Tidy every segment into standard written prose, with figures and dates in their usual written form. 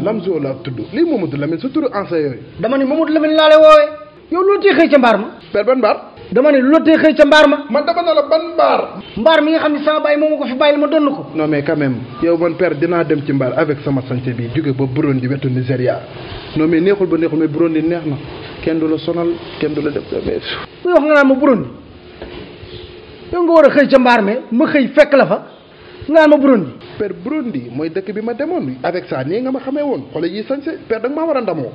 Lamzo laa tudd lii Mamadou Lamine sa turu ancien yooyu. dama ni Mamadou Lamine laa lay woowee. yow loo tee xëy ca mbaar ma. père ban mbaar. dama ni loo tee xëy ca mbaar ma. man dama ne la ban mbaar. mbaar mi nga xam ne sama baay moo ma ko fi bàyyil ma donn ko. non mais quand même yow man père dinaa dem ci mbaar avec sama santé bi jóge ba Burundi wetu Nigéria non mais neexul ba neexul mais Burundi neex na kenn du la sonal kenn du la def mais. kuy wax nga naan ma Burundi yow nga war a xëy ca mbaar mi ma xëy fekk la fa nga naan ma Burundi. père Burundi mooy dëkk bi ma demoon avec ça nii nga ma xamee woon xoolal yi sañse père da nga maa war a ndamoo.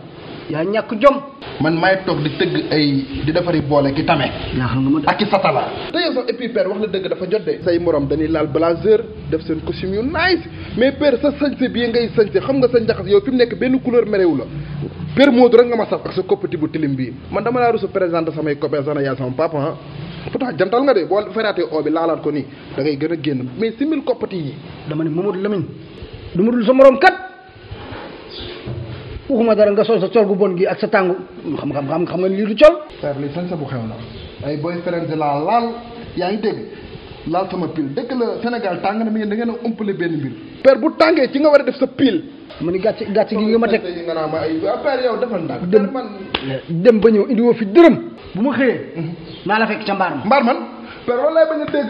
yaa ñàkk jom. man maay toog di tëgg ay di defari boole ki tame. yaa xam nga ma ak i satala. te yow sax et puis père wax na dëgg dafa jot de. say morom dañuy laal blazer def seen costume yu nice mais père sa sañse bii ngay sañse xam nga sa njaxas yow fi mu nekk benn couleur merewu la père Modou rek nga ma saf ak sa koppati bu tilim bii man dama laa rusu présenté samay copains sana yaa sama papa ah pourtant jantal nga de boo feraatee oo bi laalaat ko nii da ngay gën a génn mais simil koppati yi. dama ne Mamadou Lamine du ma dul sa morom kat waxuma dara nga sol sa col gu bon gi ak sa tàngu xam nga lii du col. père li sañ sa bu xew la ay boy frère laa laal yaa ngi dégg laal sama pile dëkk la Sénégal tàng na mais da ngeen a ëmpale benn mbir. père bu tàngee ci nga war a def sa pile. ma ni gàcce gi nga ma teg nga naa ma ay père yow defal ndànk. dem ba ñëw indi woo fi dërëm. bu ma xëyee. naa la fekk ca mbaar ma. mbaar man père loolu laay bañ a dégg.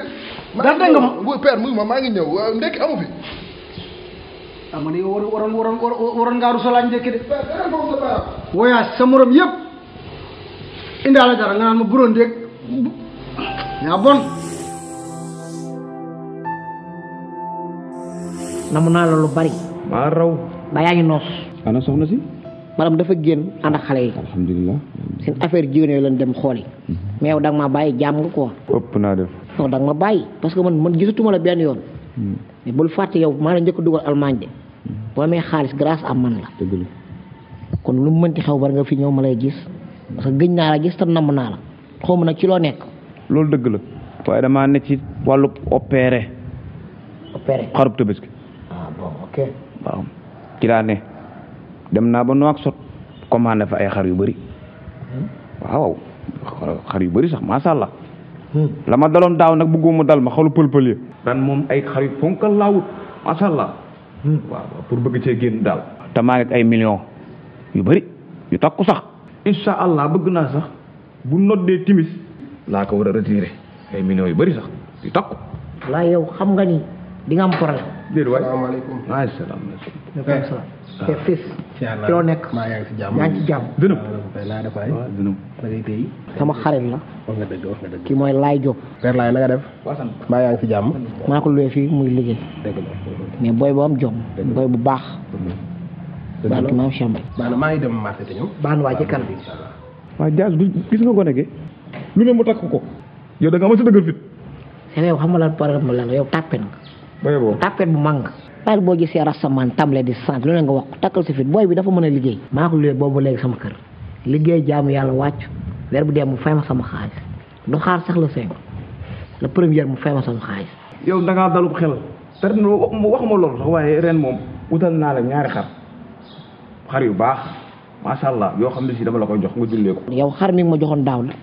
ndax dégg nga ma père muy ma maa ngi ñëw ndekki amu fi. ah man yow waroon ngaa rusa laaj ndekki de. père dara foofu sa baax. voyage sa morom yëpp indaale dara nga naan ma Burundi rek yaa bon. namu naa la lu bari. maa raw. ba yaa ngi noos. ana soxna si. maanaam dafa génn ànd ak xale yi. alhamdulilah. seen affaire jigéen yooyu lañ dem xooli. mais yow da nga maa bàyyi jaam nga quoi. ëpp naa def. non da nga ma bàyyi parce que man gisatuma la benn yoon. mais bul fàtte yow maa la njëkk a dugal Allemagne de. boo amee xaalis grâce à man la. dëgg la. kon lu mu mënti xew war nga fi ñëw ma lay gis parce que gëj naa la gis te namm naa la xaw ma nag ci loo nekk. loolu dëgg la. waaye damaa ne ci wàllu opéré. xarub Tabaski. ah bon ok. waaw ci laa ne dem naa ba Nouakchott commandé fa ay xar yu bëri. waaw xar yu bëri sax macha allah. la ma daloon daaw nag bëgguma dal ma xalu pël-pël yi. ren moom ay xar yu fonkal laawut macha allah. waaw pour bëgg cee génn daal. te maa ngi ay millions yu bëri yu takku sax. incha allah bëgg naa sax bu noddee timis laa ko war a retiré ay millions yu bëri sax yu takku. waaye yow xam nga ni di nga am problème. déedéet waay salaamaaleykum. maaleykum salaam. te fils ci loo nekk. maa yaa ngi si jàmm. yaa ngi ci jàmm. dënëm. naa def ay. waaw dënëm. da ngay téye. sama xarit la. wax nga dëgg wax nga dëgg. kii mooy Laay Diop. père laay na nga def. maa yaa ngi si jàmm. maa ko luwee fii muy liggéey. dëgg la. mais booy bu am jom. booy bu baax. barke maam Cheikh Mbaye. baax na maa ngi dem marché te ñëw. baax na waa ci kanam. waaw Dias du gis nga gone gi lu ne mu takk ko yow da nga ma sa dëggal fit. c'est yow xam nga lan problème la yow tàppet nga. ba yeboo tàppet bu mag nga. bàyyi boo gisee rasamaan tàmbalee di sant lu ne nga wax takkal si fit booy bi dafa mën a liggéey. maa ko luwee boobu léegi sama kër. liggéey jaamu yàlla wàcc weer bu dee mu fay ma sama xaalis du xaar sax le 5 le premier mu fay ma sama xaalis. yow da ngaa dalub xel te ren waxuma loolu sax waaye ren moom utal naa la ñaari xar yu baax macha allah yoo xam ne si dama la koy jox nga jullee ko. yow xar mi ma joxoon daaw la.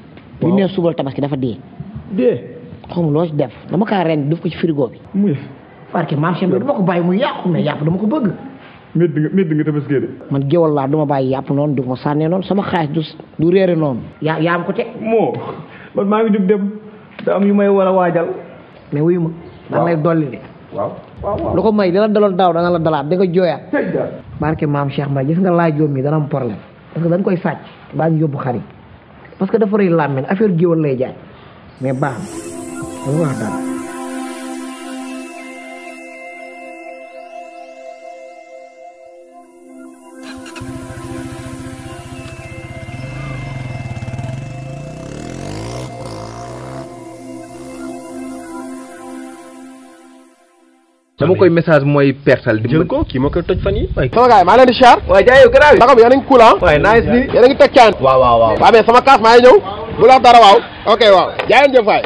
bi nee subal tabaski dafa dee. xaw ma loo ci def dama kaa ren def ko ci frigo bi. muy. parce maam Cheikh dama ko bàyyi mu yàqu mais yàpp dama ko bëgg. métti nga tabaskee de. man géwal laa duma bàyyi yàpp noonu du ma sànnee noonu sama xaalis du réere noonu. yaa am ko teg. moo man maa ngi jóg dem da am yu may war a waajal. mais wuyu ma. da lay dolli de. waaw. lu ko may dina daloon daaw dana la dalaat da nga jooyaat. barke maam Cheikh Mbaye gis nga laaj joom mi dana am problème parce que dañ koy sàcc baa ñu yóbbu xar yi parce que dafa rëy làmmiñ affaire géwal lay jaay mais baax na dama wax dara. dama koy message mooy pertal di jël ko kii ma koy toj fan yi sama gars yi maa leen di char. waaye jaay yow garaaw yi naka bi yéen a ngi cool ah. waaye nice ni yéen a ngi teg caan. waaw mais sama kaas maa ngi ñëw. bu la wax dara waaw. ok waaw jaay leen jëf waay.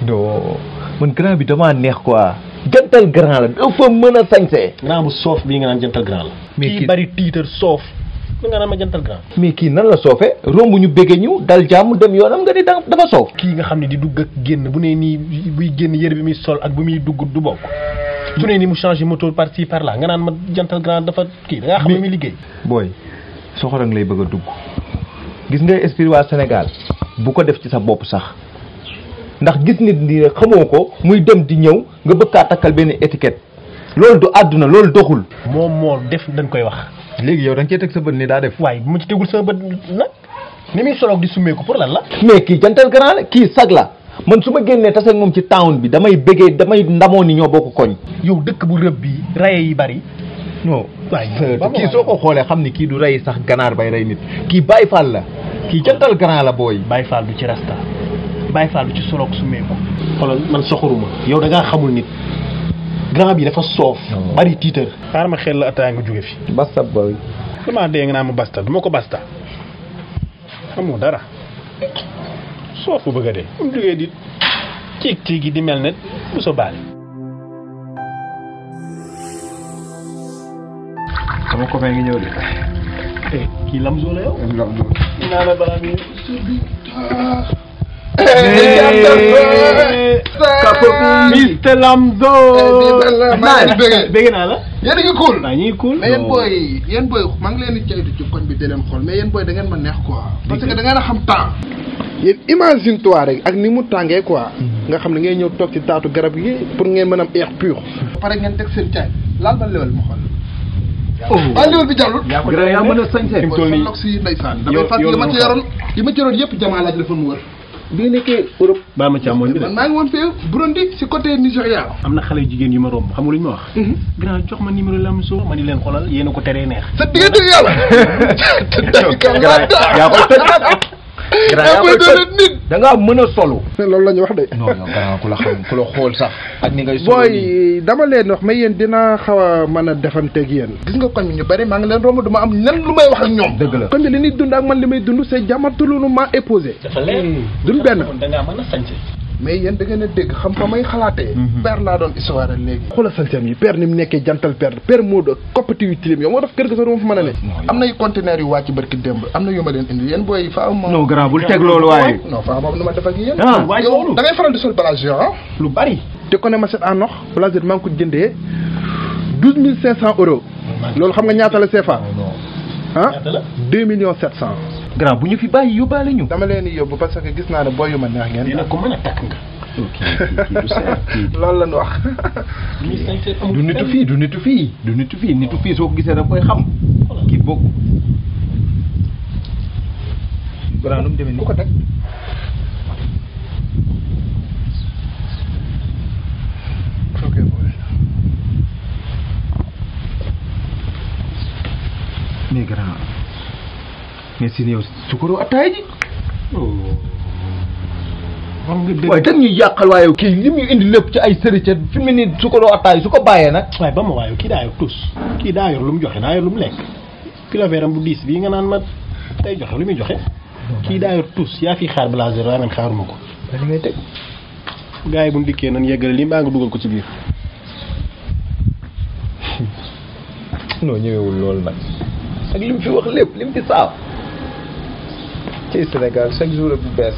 non man grand bi damaa neex quoi. jantal grand la dafa mën a sañse. grand bu soof bii nga naan jantal grand la. mais kii bari tiitar soof. nga naan ma jantal grand. mais kii nan la soofe romb ñu bëgge ñu dal jàmm dem yoonam nga ni dafa soof. kii nga xam ne di dugg ak génn bu ne nii buy génn yére bi muy sol ak bu muy dugg du bokk. su ne ni mu changé moteur par ci par là nga naan ma jantal grand dafa kii da ngaa xam ne muy liggéey. booy soxorang lay bëgg a dugg gis nga esprit waa Sénégal bu ko def ci sa bopp sax ndax gis nit ni xamoo ko muy dem di ñëw nga bëgg kaa takkal benn étiquette loolu du àdduna loolu doxul. moom moo def dañ koy wax. léegi yow da nga cee teg sa bët ni daa def. waaye bu ma ci tegul sama bët nag ni muy soloog di summeeku pour lan la. mais kii jantal grand la kii sag la man su ma génnee tase ak moom ci town bi damay bëggee damay ndamoo ni ñoo bokk koñ. yow dëkk bu rëbb bi raye yi bari. non waaye kii soo ko xoolee xam ni kii du rey sax ganaar bay rey nit kii Baye Fall la kii jantal grand la booy. Baye Fall du ci rasta Baye Fall du ci soloog summeeku. xoolal man soxoruma yow da ngaa xamul nit grand bi dafa soof. bari tiitër. xaaral ma xel la ataaya nga jóge fi. basta boy. damaa dee nga naa ma basta du ma ko basta xamoo dara soof bu bëgg a dee mu jógee di ciig di mel ne bu so baale. sama copain ngi ñëw de. kii Lamzo la yow. Lamzo. naa la balaa muy. Mr Lamzo. bëgg naa la. yéen a ngi cool. waaw ñu ngi cool. mais yéen booy maa ngi leen di caytu ci koñ bi di leen xool mais yéen booy da ngeen ma neex quoi. parce que da ngeen a xam temps. yéen imagine toi rek ak ni mu tàngee quoi. nga xam ne ngay ñëw toog ci taatu garab yi pour ngeen mën am air pur. pare ngeen teg seen caay laal ba lewal ma xool. waaw lewal bi jàllul. yaa mën a sañse. fi mu toll nii si ndeysaan damay fàttali li ma ci yoroon yëpp jamaa laaj la fa mu wër. bi nga nekkee Europe. baal ma càmmoñ bi de. man maa ngi woon fee Burundi si côté Nigéria. am na xale jigéen yu ma romb xam nga lu ñu ma wax. grand jox ma numéro Lamzo. ma ni leen xoolal yéen a ko teree neex. sa diggante yàlla. yaa koy toj nag. yaa koy toj nit. da ngaa mën a solu. loolu la ñu wax de. non non grand ku la xam ku la xool sax. ak ni ngay solu booy dama leen wax mais yéen dinaa xaw a mën a defanteeg yéen. gis nga koñ bi ñu bari maa ngi leen romb duma am nan lu may wax ak ñoom. dëgg la koñ bi li ñuy dund ak man li may dund c'est jamatulunu ma éposé. dafa leer. duñ benn. da ngaa mën a sañse. mais yéen da ngeen a dégg xam fa may xalaatee. père laa doon histoire léegi. xoolal sañseem yi père ni mu nekkee jantal père moo doon koppati yu tilim yow moo def kër ga sax du ma fa mën a ne. am nay conteneurs yu wàcc barki démb am na yu ma leen indi yéen booy faaw ma. non grand bul teg loolu waaye. non faaw ma nu ma def ak yéen. waaye yow da ngay faral di sol blazer ah. lu bari. te ko ne ma set en nox blazer maa ngi ko jëndee 12500 euros. loolu xam nga ñaata la CFA. ah 2,700,000. grand bu ñu fi bàyyi yóbbaale ñu. dama leen di yóbbu parce que gis naa ne booy yu ma neex ngeen. dina ko mën a takk nga. loolu la ñu wax. du nitu fii du nitu fii du nitu fii nitu fii soo ko gisee da koy xam. kii bokk. grand nu mu demee nii ku ko teg. ok boy. mais grand mais si yow sukaru attaay ji. waaye dañ ñuy yàqal waaye kii li muy indi lépp ci ay sëricet fi mu ne nii sukaru attaay su ko bàyyee nag. waaye ba ma waaye kii daa yor tus kii daa yor lu mu joxe daa yor lu mu lekk kilo veeram bu diis bii nga naan ma tey joxe lu muy joxe kii daa yor tus yaa fi xaar blazer waaye man xaaruma ko. li ngay teg. gars yi bu ñu dikkee nan yeggale lii mbaa nga dugal ko ci biir. non ñëwewul loolu nag ak li mu fi wax lépp li mu fi saaf ci Sénégal chaque jour bu bees.